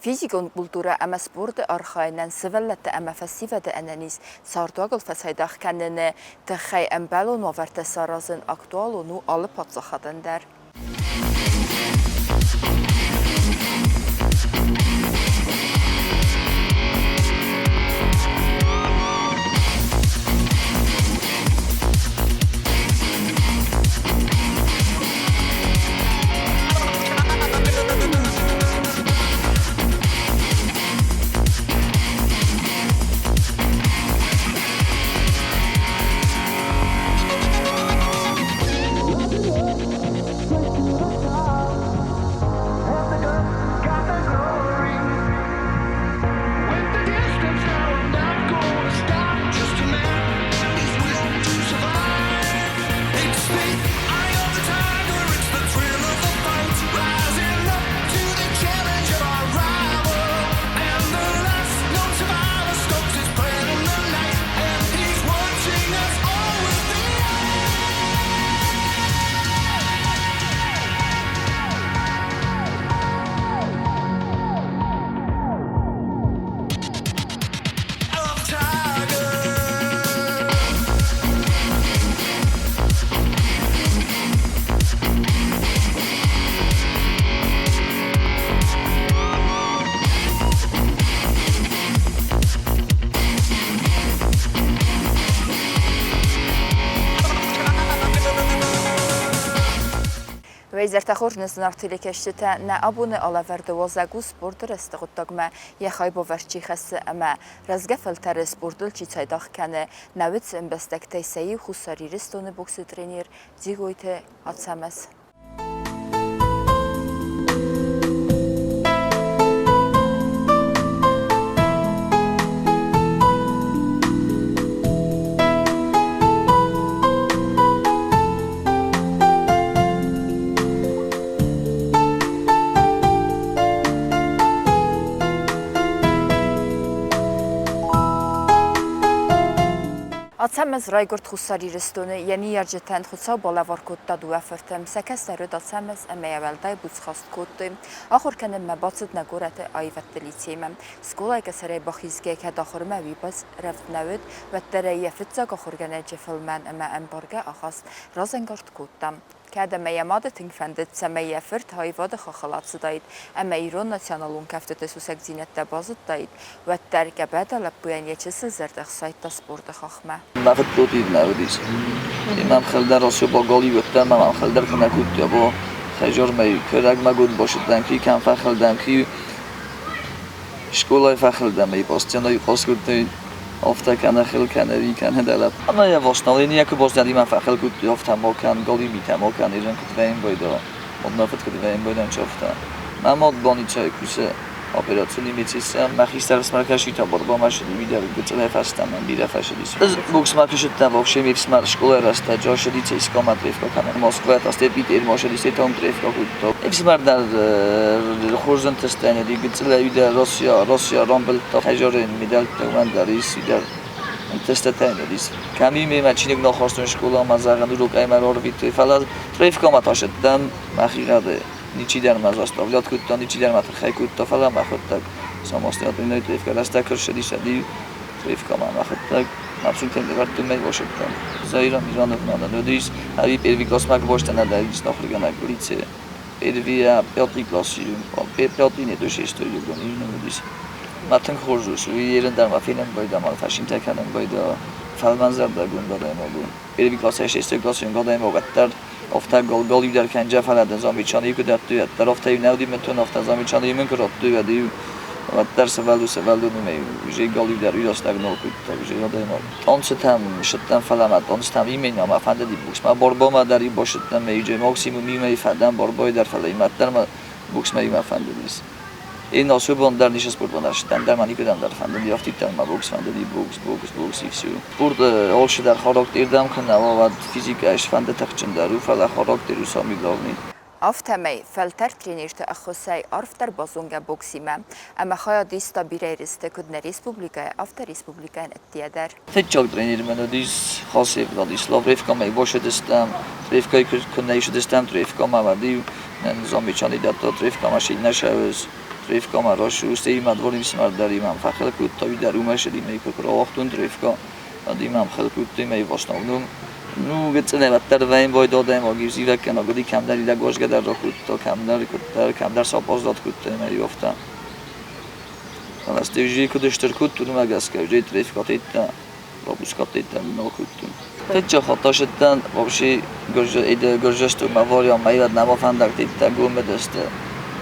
Физикон культурӕ ӕмӕ спорты архайынӕн сывӕллӕттӕ ӕмӕ фӕсивӕды ӕнӕниз цардуагыл фӕцайдагъ кӕныны тыххӕй ӕмбӕлон уавӕртӕ саразын актуалон у алы паддзахадӕн дӕр. Уӕ хорз нӕ зынаргъ телекӕсджытӕ, нӕ абоны алӕвӕрды уалдзӕг у спорты рӕзты хъуыддагмӕ йӕ хайбавӕрд чи хӕссы ӕмӕ рӕзгӕ фӕлтӕры спортыл чи цайдагъ кӕны, нӕ уыцы ӕмбӕстӕгтӕй сӕ иу Хуссар Ирыстоны боксы тренер Дзигойты Ацӕмӕз. Ацӕмӕз райгуырд Хуссар Ирыстоны, йӕ ныййарджытӕн Хуыцау балӕвар кодта дыууӕ фырты. Сӕ кӕстӕр уыд Ацӕмӕз ӕмӕ йӕ уӕлдай буцхаст кодтой. Ахуыр кӕнынмӕ бацыд нӕ горӕты аивӕдты лицеймӕ. Скъолайы къӕсӕрӕй бахизгӕ кӕд ахуырмӕ уыйбӕрц рӕвдз нӕ уыд, уӕддӕр ӕй йӕ фыццаг ахуыргӕнӕджы фӕлмӕн ӕмӕ ӕмбаргӕ ахаст разӕнгард кодта. Кӕд ӕмӕ йӕ мады тынг фӕндыд, цӕмӕй йӕ фырт аивады хаххыл ацыдаид ӕмӕ ирон националон кӕфтыты сусӕгдзинӕдтӕ базыдтаид, уӕддӕр Гӕбӕда лӕппуйӕн йӕ чысыл зӕрдӕ хсайдта спорты хахмӕ. Мӕ фыд против нӕ уыдис. Имам хӕлдар особо Голливудтӕ ӕмӕ мӕм хӕлдар куы нӕ кодта, бо хӕжормӕ кӕрӕгмӕгонд босыдтӕн ки, кӕм фӕхӕлдӕн ки, скъолайы фӕхӕлдӕн ӕй постоянно хъоскодтой афтӕ кӕнӕ хыл кӕнӕ ви кӕнӕ дӕлӕ. Ӕмӕ йӕ восналени якы боздадимӕ фӕхыл кодтой афтӕ мо кӕн, голимитӕ мо кӕн, ирон куыд вӕййын бойда, мод мӕ фыд куыд вӕййын бойдан чафта. Мӕ мад больницӕйы кусы операционный медсестра, мӕ хистӕр ӕфсымӕр кӕситӕ борбомӕ ссыди, гыццылӕй фӕстӕмӕ бирӕ фӕсыдис. Ӕз боксмӕ куы вообще ме фсымӕр скъолайы рӕстӕджы ссыди ЦСКА-мӕ трефка кӕнын. Москвӕ та стӕй Питермӕ ссыди, стӕй там трефка кодта. Ӕфсымӕр дӕр хорз ӕнтыстӕн уыди, гыццылӕй уый Россия, Россия рамбылдта хӕзары медӕлттӕ уымӕн дӕр ис, уый дӕр ӕнтыстытӕ уыдис. Кӕм-иу мемӕ чиныг нал хастон скъоламӕ, зӕгъын, урок ӕмӕ рарвитой, фӕлӕ трефкамӕ та сыдтӕн мӕхигъӕды. Ничидӕр мӕ заставлять кодта, ничидӕр мӕ тыххӕй кодта, фӕлӕ мӕхуыдтӕг самостоятельно трефка рӕстӕг ӕрцыдис ӕди трефкамӕ мӕхуыдтӕг абсолютно лӕвӕрдтон мӕ босыдтӕн. Заира Мироновна нын уыдис, ӕви первый классмӕ куы бостӕн ӕдӕрис ахуыргӕнӕг лице. Первый пятый классы, пятый не то шестой уыдон нын уыдис. Мӕ тынг хорз ус, уый ерын дӕр ма фенын байда, ма фӕсинтӕ кӕнын байда, фӕлмӕнзӕрдӕгонд адӕймаг у. Первый классӕй шестой классы адӕймаг уӕддӕр Афтӕ гал-гал-иу дӕр кӕнджа, фӕлӕ дын замечание куы дӕттой, уӕддӕр афтӕ-иу нӕ уыди мытон, афтӕ замечание мын куы радтой, уӕд-иу уӕддӕр сывӕллон сывӕллон уже гал-иу дӕр уый нал кодта, уже адӕймаг. Танцытӕм сыдтӕн, фӕлӕ мӕ танцытӕм именно мӕ фӕндыди боксмӕ. Борбомӕ дӕр-иу басыдтӕн, мӕ иджы максимум иумӕ фӕдӕн Борбойы дӕр, фӕлӕ уӕддӕр мӕ боксмӕ иумӕ фӕндыдис. Én a szóban der is a sportban der már nikudem der фӕндыди, афтиддӕр мӕ бокс фӕндыди, бокс, бокс, бокс и всё. Спорт алчидӕр характер дӕм куы нӕ уа, уӕд физикӕйы сфӕнды тыхджындӕр у, фӕлӕ характер у самый главный. Афтӕмӕй, фӕлтӕрд тренерты ӕххуысӕй арфдӕр базонгӕ боксимӕ ӕмӕ хайад иста бирӕ ерысты куыд нӕ республикӕйы, афтӕ республикӕйӕн ӕддейӕ дӕр. Фыццаг тренер мын уыдис Хасев Владислав Ревкомӕ бацыдыстӕм. Ревкӕй куы нӕ исыдыстӕм, Ревкомӕ уӕд-иу нын замечание дӕтта, Ревкомӕ нӕ сӕвӕз. Трефка ма расу, стей ма дворим смардар имам фахел кутта видар умашед имей кокро трефка ад имам хел кутта имей в основном. Ну, гецелеваттер вейн бой додем оги зивекен агоди камдар ида гошгедар ракутта камдар куттер камдар сапаздат кутта имей ёфта. Azt уже кудыштыр кутту нумагаска уже трефка титта пропускать титта но кутту. Тетча хаташеттен вообще гөржесту мавария майвад намафандаг титта гумедесте.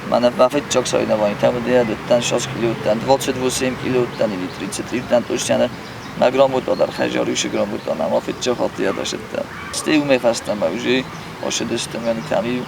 Мана вафет соревнований там где 6 кило, 28 кило или 33 точно на грамота дар хажарюш грамота намафет чахатия дашетта. Сте умефастам уже ошедестем ками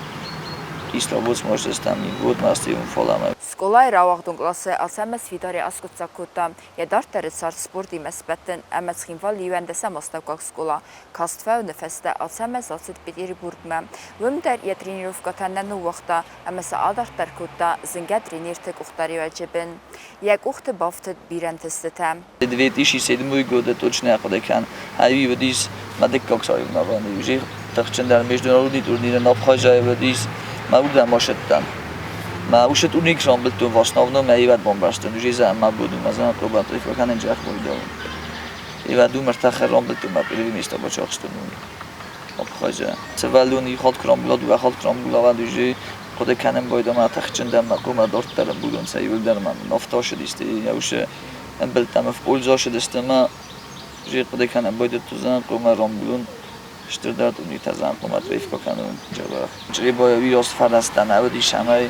Кисловодск можестам вот масти фолама. Скъолайы рауагъдон къласы Ацӕмӕз фидарӕй аскъуыддзаг кодта йӕ дарддӕры цард спортимӕ сбӕттын ӕмӕ Цхинвалы 11-ӕм астӕуккаг скъола каст фӕуыны фӕстӕ Ацӕмӕз ацыд Петербургмӕ. Уым дӕр йӕ тренировкӕтӕ нӕ ныууагъта ӕмӕ сӕ адарддӕр кодта зынгӕ тренерты къухдариуӕджы бын. Йӕ къухты бафтыд бирӕ ӕнтыстытӕ. 2007 года точно яқодекан хайви водис мадеккак соревнования уже тахчендар международный турнир на Абхазия водис ма удам ошеттан. Ма уше турнир рамбылтун в основном ивад бомбастун уже за ма буду мазан пробат рифканен жах бойдо. Ивад умер тахер рамбылтун ма первый место бачахстун. Абхазия. Цевалуни хот крамбла дуа хот крамбла вад уже قد бойдо ма тахчендам ма кума дорттерм будун сайулдар ма нафташедисти я уше امبلتم в пользу шедестема уже قد канем бойдо тузан кума рамблун შტრდატ უნითაზან ყომატვეიფკო კანუნ ჯაბა ჭრიბოევი იოს ფარასთან ავდი შამაი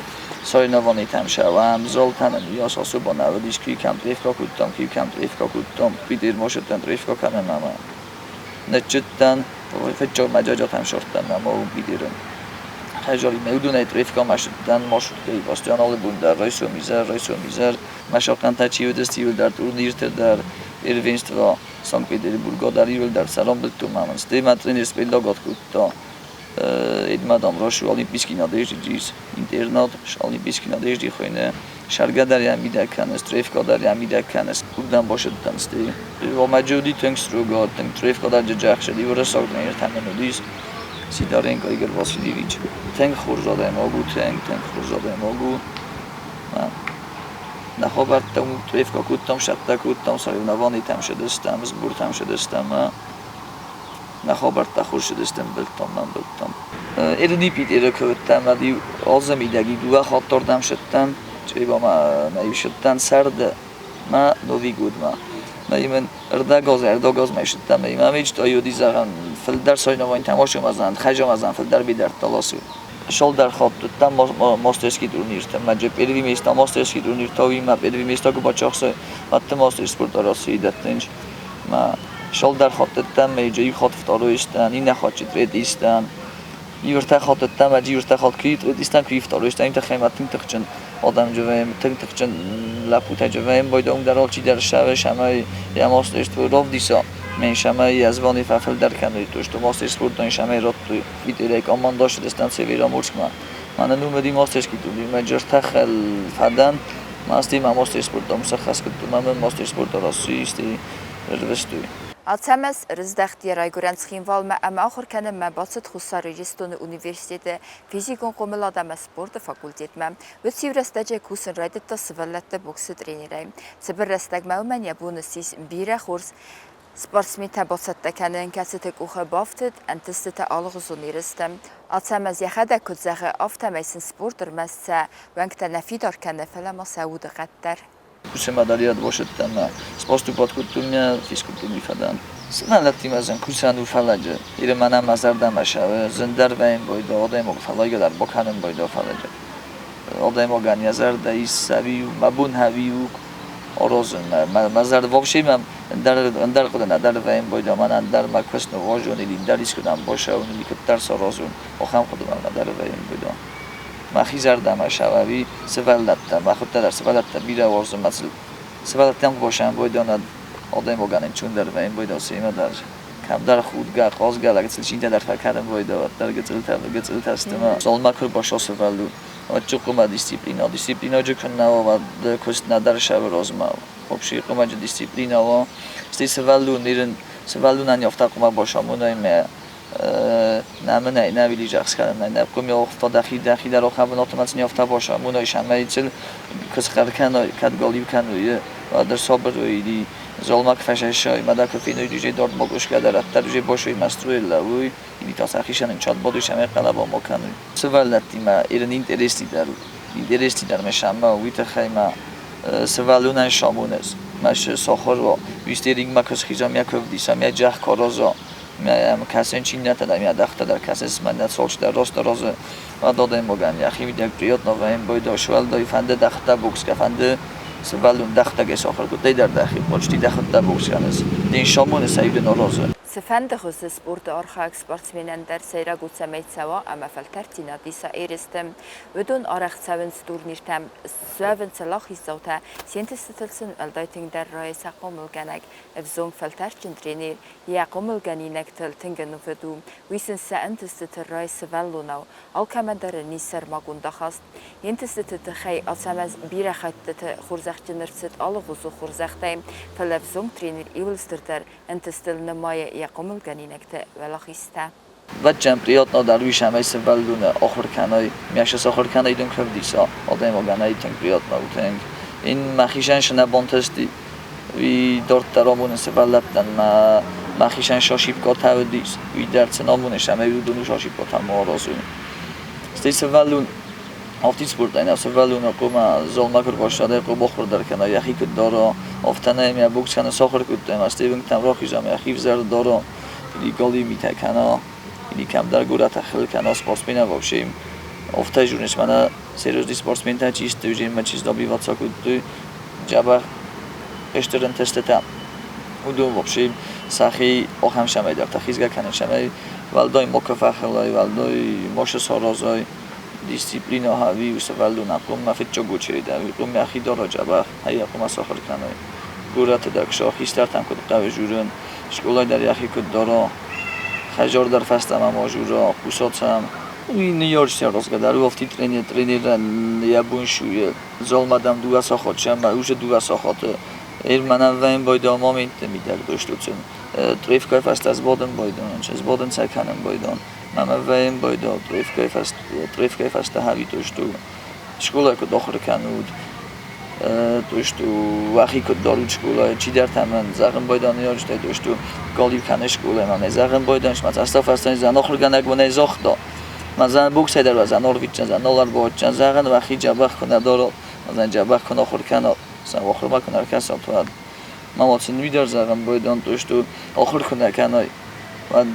სორენოვონით ამშავამ ზოლთანან იოს ოსუბონ ავდის ქიქამ ტრიფკო კუტტომ ქიქამ ტრიფკო კუტტომ პიტერ მოშეტან ტრიფკო კანანამა ნეჩიტან ფეჭო მაჯაჯათამ შორტან მამა პიტერონ ხაჟარი მეუდუნე ტრიფკო მაშტან მოშუტკე პოსტიანოლებუნდა როისომიზარ როისომიზარ მაშოყანტაჩიუდეს ტიულდარ ტურნირთედარ первенство Санкт-Петербурга иулдар сарамбылтумаман стема тренер спилдогот кутта Эдмадам рошу олимпийский надежды ҷис интернат олимпийский надежды хойне шаргадар ямидаканес трефкадар ямидаканес удан бошеддан сти омаҷуди тэнг струга тэнг трефкадар ҷаҷахшед иврасаг тренер таманудис Сидоренко Игорь Васильевич тэнг хурзаде могу тэнг тэнг хурзаде могу нахобартам трефка куттам шатта куттам соревнований шедестам сбуртам шедестам нахобарта хуршедестем бэлтом ман бэлтом эрни питера куттам ади озам идаги дуа хаттордам шеттан чеба ма наишеттан сард ма новый год ма наимен эрдагоз эрдогоз мешеттам имамич тоюди заган филдар соревнований тамошум азан хажам азан филдар бидар таласу шолдар хаттам мастерский турнир маҷа первый место мастерский турнир тови ма первый место ку бачахсе матте мастер спорта России даттенч ма шолдар хаттам меҷа хат второй стан ина хат третий стан иврта хаттам ма иврта хат ки третий стан ки второй стан та хемат тихчен одам ҷавем тихчен лапута ҷавем бойдом дар олчи дар шаве шамай я мастер спорт ровдиса мен шамай язвани фафл дар кануи то что мастер спорт шамай рот питере команда шедестан Североморск ма мана нумеди мастерский турнир ма ҷартахал фадан масти ма мастер спорт мсахас куту ма мастер спорт России сти рвестуй. Ацӕмӕз рыздӕхт йӕ райгуырӕн Цхинвалмӕ ӕмӕ ахуыр кӕнынмӕ бацыд Хуссар Ирыстоны университеты физикон хъомылад ӕмӕ спорты факультетмӕ. Уыцы иу рӕстӕджы кусын райдыдта сывӕллӕтты боксы тренерӕй. Цыбыр рӕстӕгмӕ уымӕн йӕ бон ссис бирӕ хорз спортсментӕ бацӕттӕ кӕнын, кӕцыты къухы бафтыд ӕнтыстытӕ алыгъуызон ерысты. Ацӕмӕз йӕхӕдӕг куыд зӕгъы, афтӕмӕй сын спорт ӕрмӕст сӕ уӕнгтӕ нӕ фидар кӕны, фӕлӕ ма сӕ удыхъӕд дӕр. Кусемадариад бошеттам споступат кутумя физкультурный фадан. Сывӕллӕттимӕ кусану фаладжы. Ире мана мазардамашаве зындар вейн бойдо одемог фалагадар боканен бойдо фаладжы. Одемоган язарда иссавиу мабун хавиу орозун мазар вообще мам дар дар қудан дар вейн бойдо ман дар маквесно вожун или дар искудан бошаун или куттар сорозун охам худум дар вейн бойдо. მახიზარდამაშავავი სვალატა მახუტა სვალატა ბირა ორზუმაც სვალატამ ბოშან ბოიდონა ოდემოგანენ ჩუნდარ ვენ ბოიდოს იმადარ კამდარ ხუდგა ყოზგა ლაგცილ შინდა დარ ფაკარან ბოიდო დარ გწილთა გწილთასტმა ზოლმაქურ ბოშოსვალუ ოჭუყუმა დისციპლინა დისციპლინა ჯქნავა ქოსნადარ შავ როზმა ვაფშე ყუმაჯ დისციპლინავა სტისვალუ ნირენ სვალუ ნანი ოფტა ყუმა ბოშამუნა იმე Нӕмынӕй нӕ вилижахскӕнӕн нӕ кумиохта дахи дахи дар охабын автомат автобоша муной шамайцел кысхар кӕной кӕд галиу кӕной дар сабыр или золмак фашашой мадака финой дуже дорд богушка дар аттар уже бошой маструэлла уй или тасахишан чат бодуй шамай қалаба мо кӕной сывӕллӕттимӕ ирын интерести дӕр интерести дӕр ме шама уый тыххӕй ма сывӕллонӕн самоныс ма сахуыр вистеринг ма кысхиза мя кövдиса мя джах кароза касен чинната да мя дахта дар касес манда солч дар рост розы додем моган яхи видяк приятно ваем бойда швалда фанде дахта букс фанде сывӕллон дахтаг сахуыр кодтай дар дахи почти дахта букс канес дин шамоны саибен розы. Цыфӕнды хуызы спорты архайӕг спортсменӕн дӕр сӕйраг у, цӕмӕй цӕуа ӕмӕ фӕлтӕрддзинад иса ерысты. Уыдон арӕх цӕуынц турниртӕм, суӕвынц уӕлахиздзаутӕ, се нтыстытыл сын уӕлдай тынгдӕр райы сӕ хъомылгӕнӕг. Ӕвзонг фӕлтӕрдджын тренер йӕ хъомылгӕнинӕгтыл тынг ӕнувыд у. Уый сын сӕ ӕнтыстытыл райы сывӕллонау. Алкӕмӕн дӕр ын ис сӕрмагонд ахаст. Йе нтыстыты тыххӕй Ацӕмӕз бирӕ хӕттыты хорзӕхджын ӕрцыд алыгъуызон хорзӕхтӕй, фӕлӕ ӕвзонг тренер иууыл стырдӕр ӕнтыстыл нымайы йӕ хъомылгӕнинӕгты уӕлахизтӕ. Вӕдджӕн приятно дӕр уый сӕмӕй сывӕллоны ахуыр кӕнай, мяшас ахуыр кӕнай дын кӕвдиса, адӕймагӕн ӕй тынг приятно у тынг. Ин мӕхицӕн шы нӕ бантысти, уый дарддӕр амонын сывӕллӕттӕн мӕ мӕхицӕн шашипкатӕ уыдис, уый дӕр сын амонын сӕмӕй уыдон шашипкатӕ ма аразой. Стӕй сывӕллон афтид спортӕй нӕ сывӕллоны хъуамӕ залмӕ куы рбассадай, хъуамӕ ахуыр дӕр кӕна, йӕхи куыд дара, афтӕ нӕ йӕ бокс кӕнын сахуыр кодта ӕмӕ стӕй уынгтӕм рахиза ӕмӕ йӕхи взӕр дара, или галиу митӕ кӕна, или кӕмдӕр горӕты хыл кӕна спортсменӕн вообще афтӕ зоныс, мӕнӕ серьезный спортсментӕ чи сты, уже чи добиваться кодтой дзӕбӕх стыр ӕнтыстытӕ, уыдон вообще сӕхи ахӕм сӕмӕйдӕртӕ хизгӕ кӕнын, сӕмӕй уӕлдай ма куы фӕхылай, уӕлдай ма саразай дисциплина хави сывӕллонӕн хъуамӕ фыццаг очередь хъуамӕ йӕхи дара дзӕбӕх, ӕй хъуамӕ сахуыр кӕной. Горӕты дӕр куы хистӕртӕм куыд хъӕуы журын, скъолайы дӕр йӕхи куыд дара, хӕдзар дӕр фӕстӕмӕ ма жура, хъуса сӕм. Уый ныййарджытӕ разгӕ дӕр у афтид тренерӕн йӕ бон суы залмӕ дӕм 2 сахат сӕмӕ уже 2 сахаты. Ир мӕнӕн вӕйын байдал моментты мидӕг дойстуцын. Трефкай фӕстӕ сбадын байдон, сбадын сӕ кӕнын байдон. Мӕмӕ вӕйын байдал трефкай фӕстӕ хӕви дойсту. Скъолайы куыд ахуыр кӕнут, дойсту уӕхи куыд дарут скъолайы, чидӕртӕ мӕн зӕгъын байдан ныййарджытӕй дойсту галиу кӕны скъолайы, мӕнӕ зӕгъын байдан, мӕ цӕстӕ фӕстӕ зӕн ахуыргӕнӕг мӕнӕ загъта. Мӕ зӕн боксӕй дӕр зӕн арвитджын, зӕн нал ӕрбауадджын, зӕгъын уӕхи дзӕбӕх куы нӕ дарат, зӕн дзӕбӕх куы нӕ ахуыр кӕнат, сӕ ахуырмӕ куы нӕ ӕркӕсат, уӕд. Мӕ сын уый дӕр зӕгъын байдан, дойсту ахуыр куы нӕ кӕнай, уӕд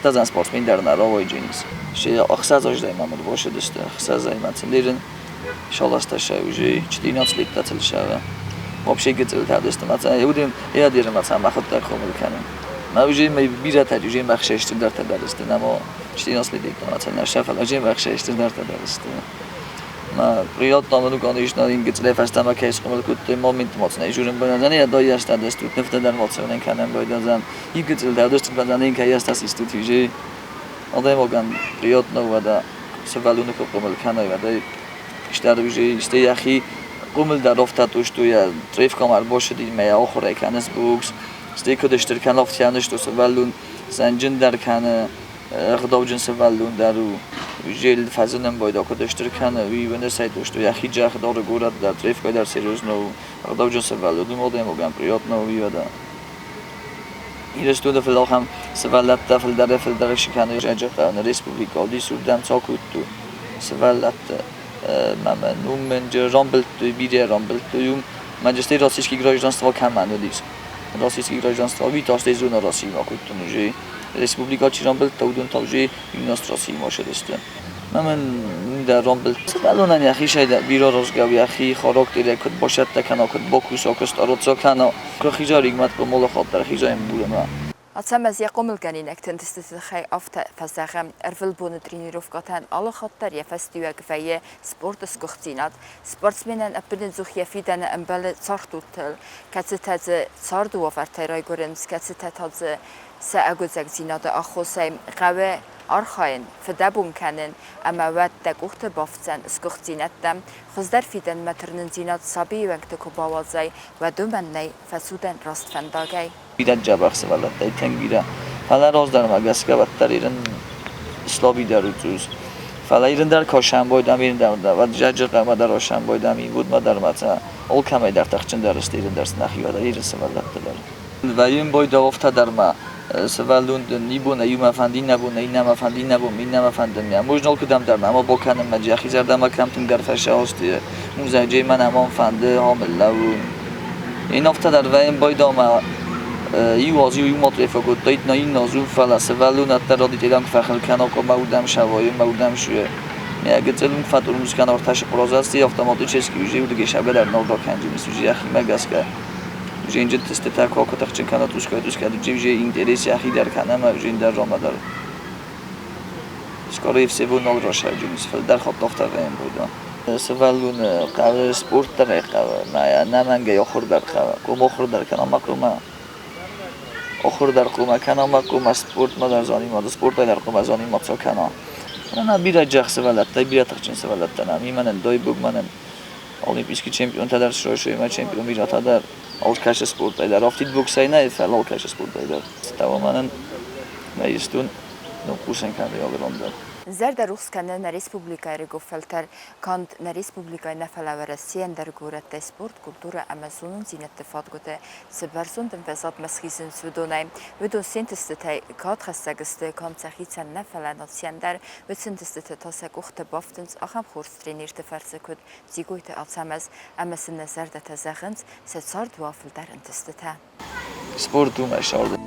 дӕ зӕн спортсмен дӕр нӕ рауайджынис. Се 6 аздӕй мӕм ӕрбацыдысты, 6-ӕй мӕ цындерын шаласташай уже 14 лет тацелшава. Вообще гыццылтӕ дысты мӕ уыдон йӕ мӕ цӕм мӕхуыдтӕг хъомыл кӕнын. Мӕ уже мӕ бирӕтӕ уже мӕ хсӕстырдӕртӕ дӕр сты, нӕма 14 лет мӕ цӕм нӕ фӕлӕ уже мӕ хсӕстырдӕртӕ дӕр сты. Мӕ приятно мын у, конечно, ин гыццылӕй фӕстӕмӕ кӕй схъомыл кодтой, момент ма цӕй журын бынӕн, йӕ дойӕстӕ дыстут, нывтӕ дӕр ма цӕуынӕн кӕнӕн байдазан. И гыццылтӕ дыстут, базан ин кӕй ястас истут уже. Адӕймагӕн приятно уӕдӕ сывӕллоны куы хъомыл кӕнай, уӕдӕ стӕр уже стӕй йӕхи хъомыл дӕр афтӕ тустой, йӕ трефкам ӕрбасыди мӕ йӕ ахуырӕй кӕныс бокс. Стӕй куыд стыр кӕны, афтӕ янысто сывӕллон зӕнджын дӕр кӕны, ӕгъдауджын сывӕллон дӕр у. Уже фӕзынын байда, куыд стыр кӕны, уый уынысӕй тустой, йӕхи джах дары горӕт дӕр, трефкай дӕр серьезно у, ӕгъдауджын сывӕллон, уым адӕймагӕн приятно у, уӕдӕ. Ирыстоны фылдӕр сывӕллӕттӕ фылдӕрӕй-фылдӕр кӕны Зӕджыхъӕуы республикӕ уыдис уырдӕм цокуыдтой сывӕллӕтты. Мӕ уым рамбылдтой, бирӕ рамбылдтой уым. Мӕ российский гражданство кӕмӕн уыдис. Российский гражданство уый та стӕй зона Российмӕ кодтон уже. Республикӕ чи рамбылдта, уыдон та уже юност Российмӕ сыдысты. Мӕ дӕр рамбылд. Сывӕллонӕн йӕхи сайда бирӕ разгӕ йӕхи характерӕй куыд басӕттӕ кӕна, куыд бакуса, куы стараться кӕна. Куы хизариг мӕт хъомылы хатт дӕр хизайын бурӕмӕ. Ацӕмӕз йӕ хъомылгӕнинӕгты ӕнтыстыты тыххӕй афтӕ фӕзӕгъы: ӕрвылбоны тренировкӕтӕн алы хатт дӕр йӕ фӕстиуӕг вӕййы спорты сгуыхтдзинад. Спортсменӕн ӕппынӕдзух йӕ фидӕны ӕмбӕлы цардудтыл, кӕцытӕ дзы царды уавӕртӕй райгуырынц, кӕцытӕ та дзы сӕ ӕгуыдзӕгдзинады аххосӕй хъӕуы архайын, фыдӕбон кӕнын ӕмӕ уӕд дӕ къухты бафтдзӕн сгуыхтдзинӕдтӕ. Хуыздӕр фидӕнмӕ тырнындзинад сабийы уӕнгты куы бауадзай, уӕд уымӕн нӕй фӕцудӕн раст фӕндагӕй. Бирӕ дзӕбӕх сывӕллӕттӕй тынг бирӕ. Фӕлӕ раздӕрмӕ гӕсгӕ уӕддӕр ирын слабидӕр у цъус. Фӕлӕ ирын дӕр косӕнбой дам ирын дӕр уӕд зӕджы хъӕмӕ дӕр осӕнбой дам ивгъуыдмӕ дӕр ма цӕ алкӕмӕй дӕр тыхджындӕр сты ирын дӕр нӕхиуӕ дӕр иры сывӕллӕттӕ дӕр. Вӕййын бой дӕ дӕр ма сывӕллон дын ибон иумӕ фӕнды, иннӕ бон иннӕмӕ фӕнды, иннӕ бон иннӕмӕ фӕнды. Можно алкуыдӕм дӕр нӕма бакӕнынмӕ йӕхи зӕрдӕмӕ кӕм тынгдӕр фӕсӕлсти. Музӕджы мӕн ӕмӕ фӕнды хомыл лӕууын. Ин афтӕ дӕр вӕййын байдамӕ иу аз иу матрефа кодта, на иннӕ аз фӕлӕ сывӕллон ӕддӕр радителям куы фӕхыл кӕна, мӕ удӕм сӕвайы, мӕ удӕм суы. Мӕ гыццыл фатурмус кӕна орташы прозасти автоматически уже удыге шабга дӕр нал бакӕнджынис уже йӕхимӕ гӕсгӕ. Уже инджы тестытӕ куы акуы кӕна, тускай тускай, уже интерес йӕхи дӕр кӕна, ӕмӕ уже ӕндӕр рамӕ дӕр. Скорее всего, нал расӕвджынис, фылдӕр хатт афтӕ вӕййын бойда. Сывӕллоны хъӕуы спорт дӕр хъӕуы, мӕ ӕнӕмӕнгӕй ахуыр дӕр хъӕуы. Хъуамӕ ахуыр дӕр кӕна ма хъуамӕ ахуыр дӕр хъуамӕ кӕна ма хъуамӕ спортмӕ дӕр заниматься, спортӕй дӕр хъуамӕ заниматься кӕна. Нӕ бирӕ джах сывӕллӕттӕ, бирӕ тыхджын сывӕллӕттӕ нӕм и, мӕнӕн дойбуг, мӕнӕн олимпийский чемпионтӕ дӕр сройсой, мӕ чемпион бирӕтӕ дӕр алкӕцы спортӕй дӕр. Афтид боксӕй нӕ, фӕлӕ алкӕцы спортӕй дӕр. Тауа мӕнӕн мӕ истун, ну, хъусын кӕны алыран дӕр. Зӕрдӕ рухс кӕны нӕ республикӕйы ӕрыгон фӕлтӕр, канд нӕ республикӕйы нӕ, фӕлӕ Уӕрӕсейы ӕндӕр горӕттӕй спорт, культурӕ ӕмӕ зонындзинӕдты фадгуыты цы бӕрзонд ӕмвӕзадмӕ схизынц, уыдонӕй. Уыдон се нтыстытӕй кадхӕссӕг сты канд сӕхицӕн нӕ, фӕлӕ нацийӕн дӕр. Уыцы ӕнтыстытӕ та сӕ къухты бафтынц ахӕм хорз тренерты фӕрцы, куыд Дзигойты Ацӕмӕз, ӕмӕ сын нӕ зӕрдӕтӕ зӕгъынц, сӕ цард уа фылдӕр ӕнтыстытӕ. Спорт у мӕ сӕрды.